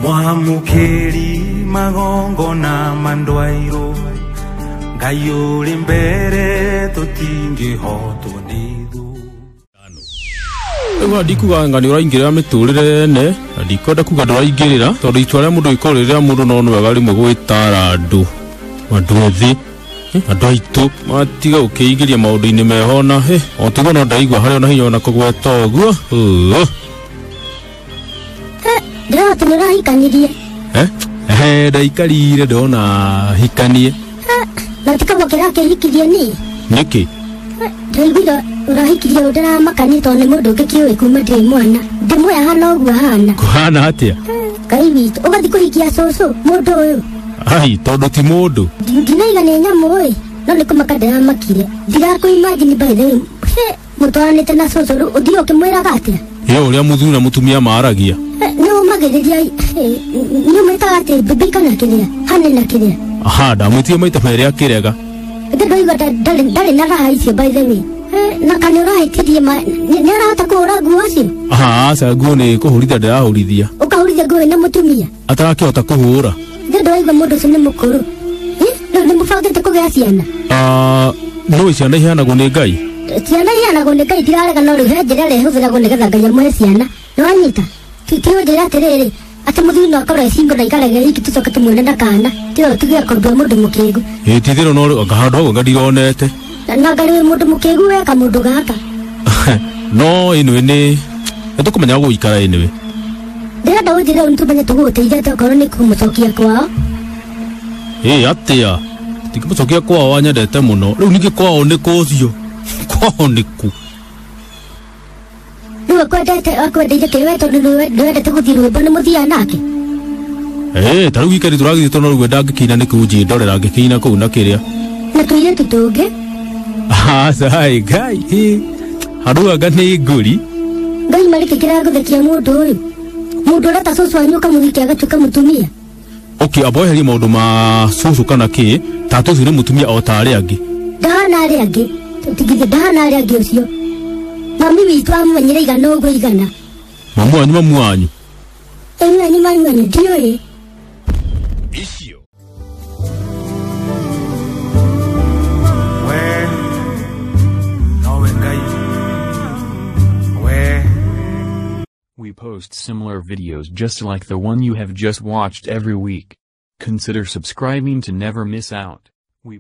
Mwamukeri magongona mandwairo Ngai uri mbere tutingihotwo ni thu. Rĩu ndikuga nga nĩ ũraingĩrĩra mĩtũrĩre ene na ndikwenda kuga ndũraingĩrĩra tondũ itua rĩa mũndũ ikorwo rĩrĩa mũndũ no nĩwega rĩmwe gwĩtara andũ andũ ethĩ andũ aitũ matiga gũkĩingĩria maũndũ-inĩ meho na o tiguo no ndaigua harĩa ona hinya ona kũgweta ũguo. Ndĩrona nĩ ũrahikanirie. Ndaikarire ndona hikanie. Na ti kaba kĩrakĩhikirie niĩ. Nĩkĩ? Ndaiguire ũrahikirie ũndũ ndĩramakania tondũ nĩ mũndũ ũngĩ kĩũĩ kuma ndĩ mwana. Ndĩmũĩ ahana ũguo ahana. Kũhana atĩa? Ngai witũ, ũgathiĩ kũhikia cũcũ mũndũ ũyũ. Ai, tondũ ti mũndũ. Ndinaiga nĩ nyamũ ĩ, no nĩ kũmaka ndĩramakire. Ndirakũ imagine by the way. Mũtwaranĩte na cũcũ rĩu ũthiĩ ũkĩmwĩraga atĩa? Ĩ ũrĩa mũthuri na mũtumia maaragia. Nĩ ũmagĩrĩria nĩ ũmwĩtaga atĩ bibi kana kĩrĩa hane na kĩrĩa. Aha, ndamwĩtire maita merĩ akĩrega. Ndĩraigua ndarĩ na raha icio by the way. Na kana ũrahĩtirie nĩ arahota kũhũra nguo acio? Aha, aca nguo nĩ kũhũrithia ndĩrahũrithia. Ũkahũrithia nguo wĩna mũtumia? Atarakĩhota kũhũra. Ndĩraigua mũndũ ũcio nĩ mũkũrũ. Rĩu nĩ mũbangĩte kũgĩa ciana? Nĩũĩ ciana iheanagwo nĩ Ngai? Ciana iheanagwo nĩ Ngai ndirarega no rĩu he njĩra ĩrĩa ĩhũthĩragwo nĩgetha Ngai amũhe ciana. Nĩwanyita? Ti ũnjĩre atĩrĩrĩ atĩ mũthuri no akorwo e single na ikarage wiki tũcoke tũmuone na kana. Tiyo tuge akorwo mũndũ mũkĩgu. Ĩ ti-itherũ no anga handũ hau anga ndironete. Na anga rĩu mũndũ mũkĩgu weka mũndũ gaka. No anyway nĩ nĩtũkũmenya gũikara anyway. Ndĩrenda ũnjĩre ũũ nĩtũmenye tũgũgũteithia atĩa okorwo nĩ kũmũcokia kwao. Ĩ atĩa? Ndingĩmũcokia kwao anyendete mũno. Rĩu ningĩ kwao nĩ kũ ũcio? Kwao nĩ kũ? Rĩu akwendete akwendeire kĩ we tondũ nĩwendete gũthiĩ rwĩmbo nĩ mũthiaga nake? Ta rĩu wikendi tũragĩthiĩ tondũ rĩu ndangĩkĩina nĩ kũu njĩndorera ngĩkĩina kũu na kĩrĩa. Na tũirĩtu tũngĩ? Aca Ngai, handũ anga nĩ ngũri. Ngai marĩkĩ kĩragũthekia mũndũ ũyũ? Mũndũ ũreta cũcũ wanyu ũkamũhikia agatuĩka mũtumia? Okay, amba weherie maũndũ ma cũcũ kana kĩ, tata ũcio nĩ mũtumia o ta arĩa angĩ. Ndahana arĩa angĩ, tigithĩ ndahana arĩa angĩ ũcio. Mami witũ amũmenyire igana ũguo igana. Mamu wanyu mamu wanyu? Ĩ wanyu mami wanyu ndiũĩ. Icio. We nowe Ngai. We. We post similar videos just like the one you have just watched every week. Consider subscribing to never miss out. We